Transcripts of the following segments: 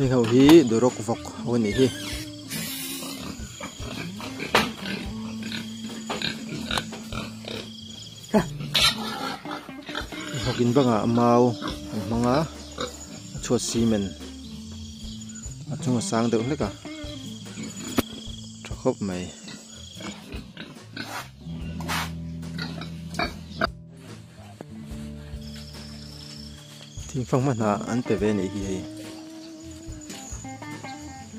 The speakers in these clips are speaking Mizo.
Heng ho hi duroc vawk ho a nih hi. Vawk in bangah mau an hmang a a chhuat cement a chung a sang deuh hlek a tha khawp mai. Thingfang hma hnah an pe ve a nih hi hei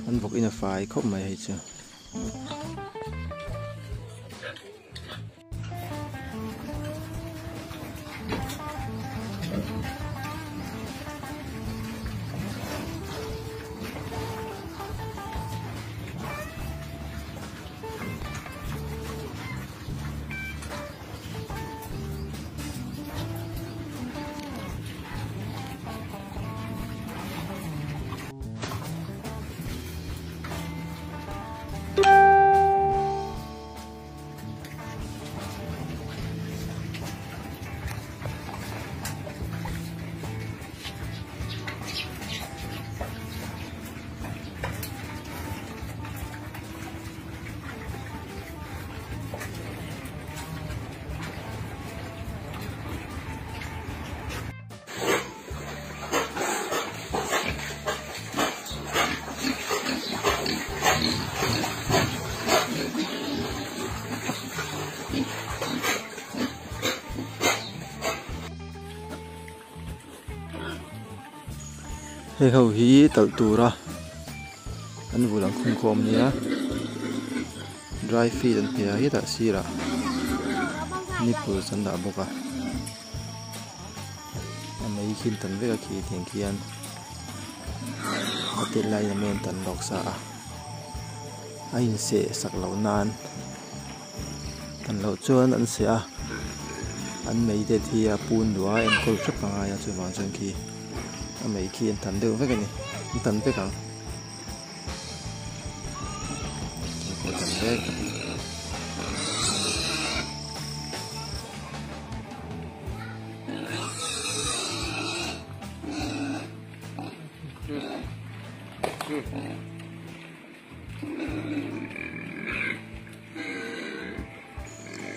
an vawk in a fai khawp mai hei chu. Heng ho hi talh tura an vul ang khum khawm nia dry feed an pe a hetah sirah nipples an dah bawk a a mei khi an tan vek a khi tiang khian a tel laiin a mei an tan lawk sa a a inseh sak loh nan. Tan loh chuan an seh a, an mei te hi a pun duh a, enkawl hrep a ngai a chuvang chuan khi a mei khi an tan deuh vek a ni, an tan vek ang. An tan vek.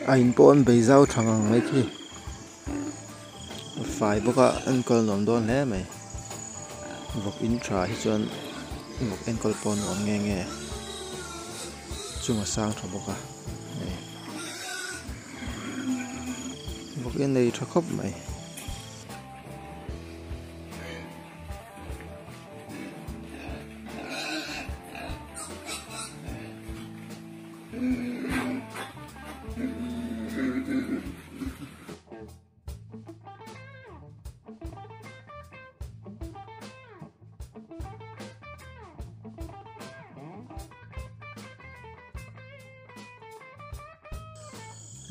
A in pawh an bei zau tha ngang mai khi a fai bawk a enkawl nuam dawn hle mai vawk in tha hi chuan vawk enkawl pawh nuam nge nge chung a sang tha bawk a hei vawk in nei tha khawp mai.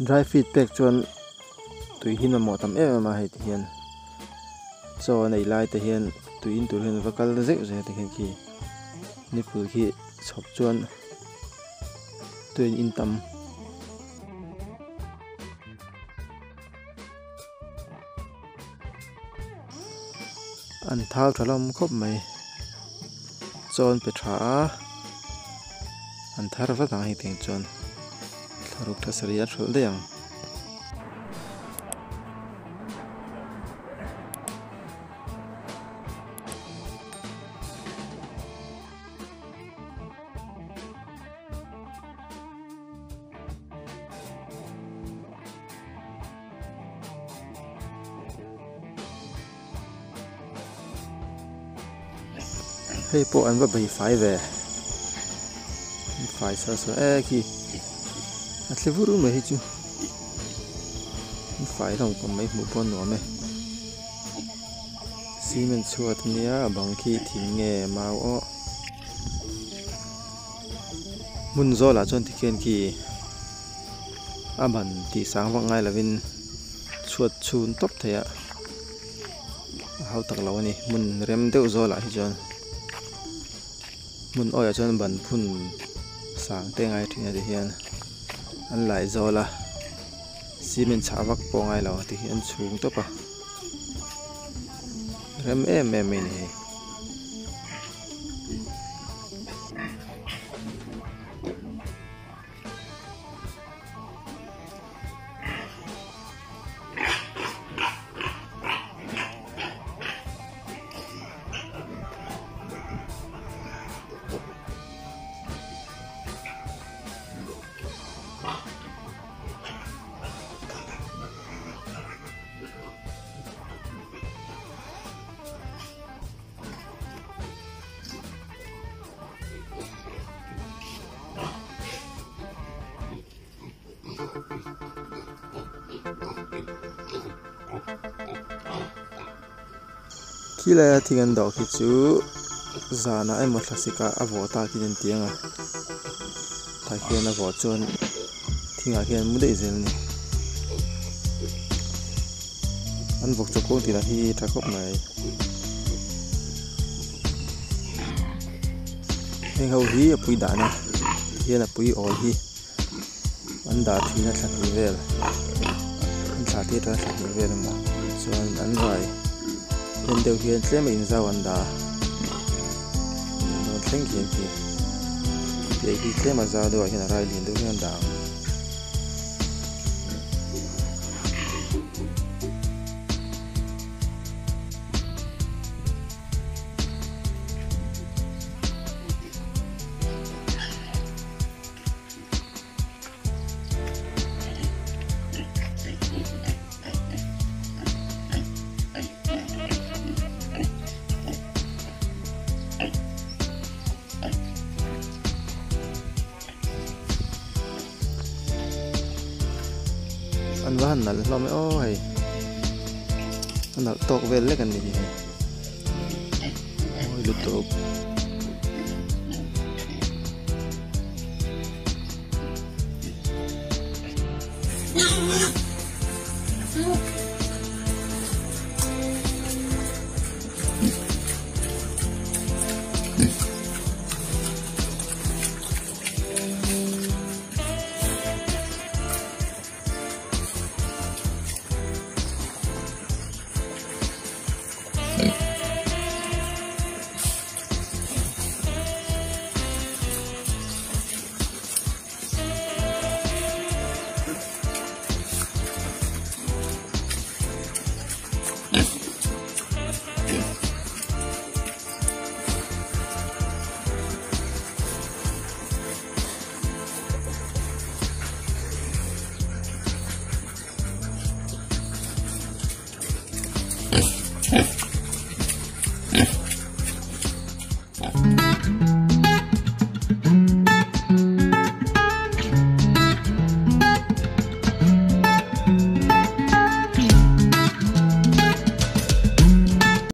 Dry feed pek chuan tui hi mamawh tam em em a hei ti hian chaw a nei lai te hian tui in tur hian va kal zeuh zeuh te hian khi nipple khi chhawp chuan tui an in tam. An thau tha hlawm khawp mai chaw an pe tha a an thar vat ang hei tiang chuan thlaruk tha sarih a hralh daih ang. Hei pawh an va bei fai ve an fai sar sar e khi a thli vur mai hi chu an fai hlawm khawp mai hmuh pawh a nuam e cement chhuat ania a bang khi thing nge mau aw. Hmun zawlah chuan tikhian khi a ban tih sang vak ngai lovin chhuat chhun tawp thei a a hau tak lo a ni hmun rem deuh zawlah hi chuan hmun awiah chuan ban phun sang te ngai thin a tihian an lai zawl a cement chhah vak pawh a ngai lo tikhian an chhung tawp a rem em em mai a ni hei. Khilaia thing an dawh khi chu zanah emaw thlasik ah a vawh tak in an ti ang a tah khian a vawh chuan thingah khian an mu daih zel a ni an vawk chaw kawng tih lah hi tha khawp mai heng ho hi a pui dahna tihian a pui awl hi. An dah thin a thla hnih vel an thlah tir atanga thla hnih vel emaw chuan an rai en deuh hian tlem a inzau an dah a dawn thleng khian khi piah hi tlem a zau deuh ah hian a rai lian deuh hian an dah ang. An va han nalh hlawm e aw hei a nalh tawk vel lek an ni hi hei mawi lutuk.